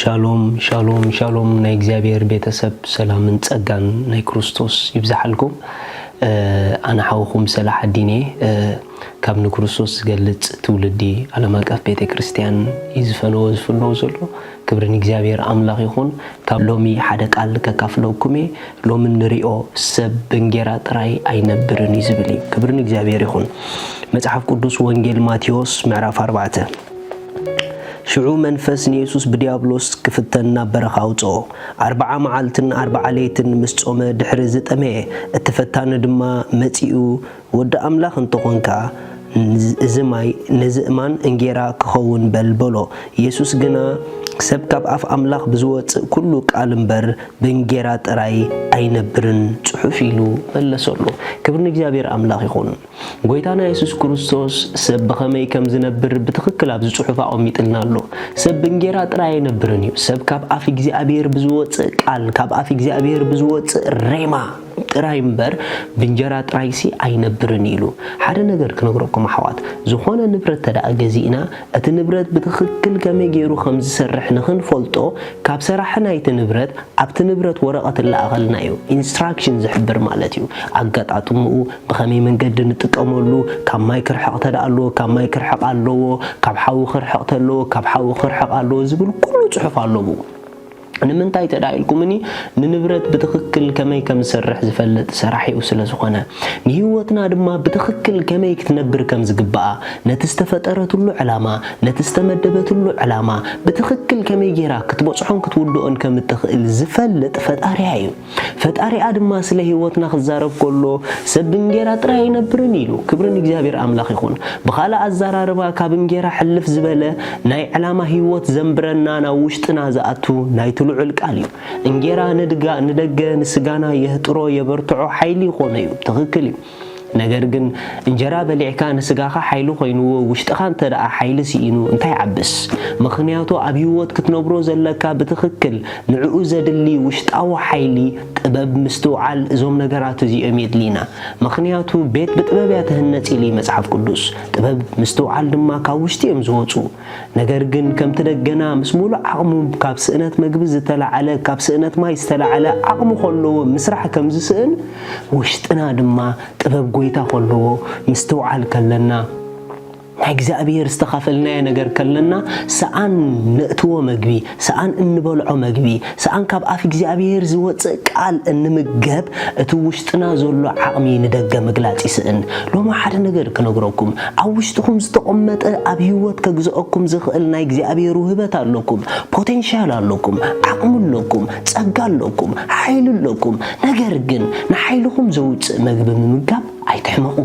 ሻሎም ሻሎም ሻሎም፣ ናይ እግዚኣብሔር ቤተሰብ ሰላምን ጸጋን ናይ ክርስቶስ ይብዝሓልኩም። ኣነ ሓውኹም ሰላሕ ኣዲኔ፣ ካብ ንክርስቶስ ዝገልጽ ትውልዲ ዓለም ኣቀፍ ቤተ ክርስቲያን እዩ ዝፈነዎ ዝፍነው ዘሎ። ክብሪ ንእግዚኣብሔር ኣምላኽ ይኹን። ካብ ሎሚ ሓደ ቃል ከካፍለኩም እየ። ሎሚ እንሪኦ ሰብ ብእንጌራ ጥራይ ኣይነብርን እዩ ዝብል እዩ። ክብሪ ንእግዚኣብሔር ይኹን። መጽሓፍ ቅዱስ ወንጌል ማቴዎስ ምዕራፍ ኣርባዕተ። ሽዑ መንፈስ ንየሱስ ብድያብሎስ ክፍተን ናብ በረኻ ኣውጽኦ። ኣርብዓ መዓልትን ኣርብዓ ለይትን ምስ ጾመ ድሕሪ ዝጠመየ፣ እቲ ፈታኒ ድማ መጺኡ፣ "ወዲ ኣምላኽ እንተኾንካ፣ እዚ ማይ ነዚ እማን እንጌራ ክኸውን በል" በሎ። የሱስ ግና፣ "ሰብ ካብ ኣፍ ኣምላኽ ብዝወጽእ ኩሉ ቃል እምበር፣ ብእንጌራ ጥራይ ኣይነብርን ጽሑፍ" ኢሉ መለሰሉ። ክብሪ ንእግዚኣብሔር ኣምላኽ ይኹን። ጎይታና የሱስ ክርስቶስ ሰብ ብኸመይ ከም ዝነብር ብትኽክል ኣብዚ ጽሑፍ ኣቐሚጥልና ኣሎ። ሰብ ብእንጌራ ጥራይ ኣይነብርን እዩ። ሰብ ካብ ኣፍ እግዚኣብሔር ብዝወጽእ ቃል፣ ካብ ኣፍ እግዚኣብሔር ብዝወጽእ ሬማ ጥራይ እምበር ብእንጀራ ጥራይሲ ኣይነብርን ኢሉ። ሓደ ነገር ክነግረኩም ኣሕዋት፣ ዝኾነ ንብረት ተደኣ ገዚእና፣ እቲ ንብረት ብትኽክል ከመይ ገይሩ ከም ዝሰርሕ ንኽንፈልጦ፣ ካብ ሰራሒ ናይቲ ንብረት ኣብቲ ንብረት ወረቐት እለኣኸልና እዩ፣ ኢንስትራክሽን ዝሕብር ማለት እዩ። ኣገጣጥምኡ፣ ብኸመይ መንገዲ ንጥቀመሉ፣ ካብ ማይ ክርሕቕ ተደኣ ኣለዎ፣ ካብ ማይ ክርሕቕ ኣለዎ፣ ካብ ሓዊ ክርሕቕ ተለዎ፣ ካብ ሓዊ ክርሕቕ ኣለዎ ዝብል ኩሉ ጽሑፍ ኣለዎ። ንምንታይ ተደኣ ኢልኩምኒ፣ ንንብረት ብትኽክል ከመይ ከም ዝሰርሕ ዝፈልጥ ሰራሒኡ ስለ ዝኾነ፣ ንህይወትና ድማ ብትኽክል ከመይ ክትነብር ከም ዝግብኣ፣ ነቲ ዝተፈጠረትሉ ዕላማ፣ ነቲ ዝተመደበትሉ ዕላማ ብትኽክል ከመይ ጌራ ክትበጽሖን ክትውድኦን ከም እትኽእል ዝፈልጥ ፈጣሪኣ እዩ። ፈጣሪኣ ድማ ስለ ህይወትና ክዛረብ ከሎ፣ "ሰብ ብእንጌራ ጥራይ ኣይነብርን" ኢሉ። ክብሪ ንእግዚኣብሔር ኣምላኽ ይኹን። ብኻልእ ኣዘራርባ፣ ካብ እንጌራ ሕልፍ ዝበለ ናይ ዕላማ ህይወት ዘንብረና ናብ ውሽጥና ዝኣቱ ናይቲ ልዑል ቃል እዩ። እንጌራ ንድጋ-፣ ንደገ ንስጋና የህጥሮ፣ የበርትዖ፣ ሓይሊ ይኾኖ እዩ። ትኽክል እዩ። ነገር ግን እንጀራ በሊዕካ ንስጋኻ ሓይሊ ኮይንዎ፣ ውሽጥኻ እንተ ደኣ ሓይሊ ስኢኑ እንታይ ይዓብስ? ምኽንያቱ ኣብ ህይወት ክትነብሮ ዘለካ ብትኽክል ንዕኡ ዘድሊ ውሽጣዊ ሓይሊ፣ ጥበብ፣ ምስትውዓል እዞም ነገራት እዚኦም የድልዩና። ምኽንያቱ ቤት ብጥበብ እያ ትህነጽ ኢሉ መጽሓፍ ቅዱስ። ጥበብ፣ ምስትውዓል ድማ ካብ ውሽጢ እዮም ዝወጹ። ነገር ግን ከምቲ ደገና ምስ ሙሉእ ዓቕሙ ካብ ስእነት መግቢ ዝተላዕለ፣ ካብ ስእነት ማይ ዝተላዕለ ዓቕሚ ከለዎ ምስራሕ ከም ዝስእን፣ ውሽጥና ድማ ጥበብ ጎይታ ከለዎ ምስትውዓል ከለና፣ ናይ እግዚኣብሔር ዝተኻፈልናዮ ነገር ከለና፣ ሰኣን ነእትዎ መግቢ፣ ሰኣን እንበልዖ መግቢ፣ ሰኣን ካብ ኣፍ እግዚኣብሔር ዝወጽእ ቃል እንምገብ፣ እቲ ውሽጥና ዘሎ ዓቕሚ ንደገ ምግላጽ ይስእን። ሎሚ ሓደ ነገር ክነግረኩም፣ ኣብ ውሽጥኹም ዝተቐመጠ ኣብ ህይወት ከግዝአኩም ዝኽእል ናይ እግዚኣብሔር ውህበት ኣለኩም፣ ፖቴንሻል ኣለኩም፣ ዓቕሚ ኣለኩም፣ ጸጋ ኣለኩም፣ ሓይሊ ኣለኩም። ነገር ግን ንሓይልኹም ዘውጽእ መግቢ ምምጋብ ኣይትሕመቑ።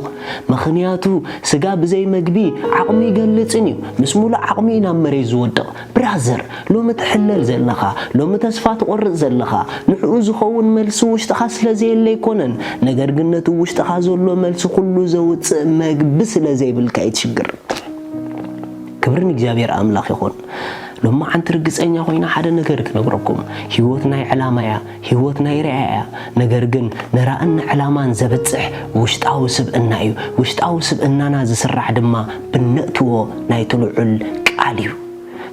ምኽንያቱ ስጋ ብዘይ መግቢ ዓቕሙ ይገልጽን እዩ። ምስ ሙሉእ ዓቕሙ እዩ ናብ መሬት ዝወድቕ። ብራዘር፣ ሎሚ ትሕለል ዘለኻ፣ ሎሚ ተስፋ ትቖርጽ ዘለኻ፣ ንዕኡ ዝኸውን መልሲ ውሽጥኻ ስለ ዘየለ ኣይኮነን። ነገር ግን ነቲ ውሽጥኻ ዘሎ መልሲ ኩሉ ዘውጽእ መግቢ ስለ ዘይብልካ እዩ ትሽግር። ክብሪ ንእግዚኣብሔር ኣምላኽ ይኹን። ሎማዓንቲ ርግጸኛ ኮይና ሓደ ነገር ክነግረኩም። ህይወት ናይ ዕላማ እያ፣ ህይወት ናይ ርኣያ እያ። ነገር ግን ንራእን ንዕላማን ዘብጽሕ ውሽጣዊ ስብእና እዩ። ውሽጣዊ ስብእናና ዝስራሕ ድማ ብነእትዎ ናይቲ ልዑል ቃል እዩ።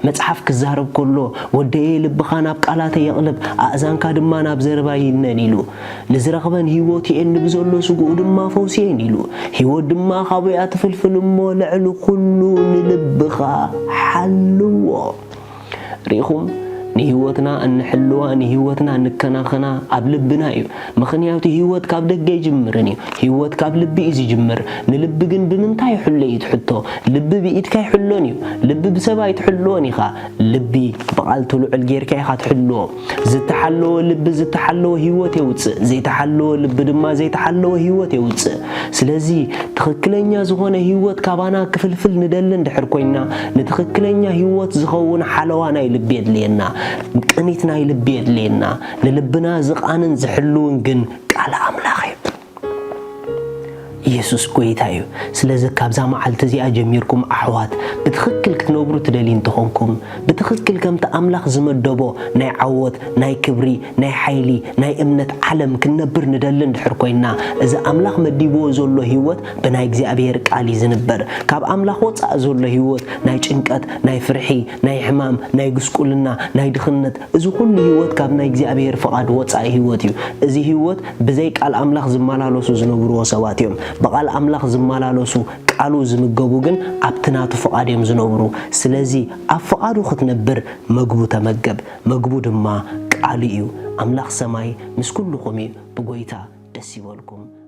መጽሓፍ ክዛረብ ከሎ፣ "ወደየ ልብኻ ናብ ቃላተይ የቕልብ፣ ኣእዛንካ ድማ ናብ ዘረባይ ይነን" ኢሉ። "ንዝረኽበን ህይወት እየን፣ ንብዘሎ ስግኡ ድማ ፈውሲ እየን" ኢሉ። ህይወት ድማ ካብኡ እያ ትፍልፍል እሞ፣ ልዕሊ ኩሉ ንልብኻ ሓልዎ። ርኢኹም? ንህይወትና እንሕልዋ፣ ንህይወትና እንከናኸና ኣብ ልብና እዩ። ምኽንያቱ ህይወት ካብ ደገ ኣይጅምርን እዩ። ህይወት ካብ ልቢ እዩ ዝጅምር። ንልቢ ግን ብምንታይ ይሕሎ እዩ ትሕቶ? ልቢ ብኢድካ ኣይሕሎን እዩ። ልቢ ብሰብ ኣይትሕልዎን ኢኻ። ልቢ ብቓል ትልዑል ጌርካ ኢኻ ትሕልዎ። ዝተሓለወ ልቢ ዝተሓለወ ህይወት የውጽእ። ዘይተሓለወ ልቢ ድማ ዘይተሓለወ ህይወት የውጽእ። ስለዚ ትኽክለኛ ዝኾነ ህይወት ካባና ክፍልፍል ንደሊ እንድሕር ኮይና፣ ንትኽክለኛ ህይወት ዝኸውን ሓለዋ ናይ ልቢ የድልየና። ቅኒት ናይ ልቢ የድልየና። ንልብና ዝቓንን ዝሕልውን ግን ቃል ኣምላኽ እዩ። ኢየሱስ ጎይታ እዩ። ስለዚ ካብዛ መዓልቲ እዚኣ ጀሚርኩም ኣሕዋት ብትኽክል ክትነብሩ ትደልዩ እንተኾንኩም፣ ብትኽክል ከምቲ ኣምላኽ ዝመደቦ ናይ ዓወት፣ ናይ ክብሪ፣ ናይ ሓይሊ፣ ናይ እምነት ዓለም ክንነብር ንደሊ እንድሕር ኮይንና፣ እዚ ኣምላኽ መዲብዎ ዘሎ ህይወት ብናይ እግዚኣብሔር ቃል እዩ ዝንበር። ካብ ኣምላኽ ወጻኢ ዘሎ ህይወት ናይ ጭንቀት፣ ናይ ፍርሒ፣ ናይ ሕማም፣ ናይ ጉስቁልና፣ ናይ ድኽነት፣ እዚ ኩሉ ህይወት ካብ ናይ እግዚኣብሔር ፍቓድ ወጻኢ ህይወት እዩ። እዚ ህይወት ብዘይ ቃል ኣምላኽ ዝመላለሱ ዝነብርዎ ሰባት እዮም። ብቓል ኣምላኽ ዝመላለሱ፣ ቃሉ ዝምገቡ ግን ኣብቲ ናቱ ፍቓድ እዮም ዝነብሩ። ስለዚ ኣብ ፍቓዱ ክትነብር መግቡ ተመገብ፣ መግቡ ድማ ቃሉ እዩ። ኣምላኽ ሰማይ ምስ ኩልኹም እዩ። ብጎይታ ደስ ይበልኩም።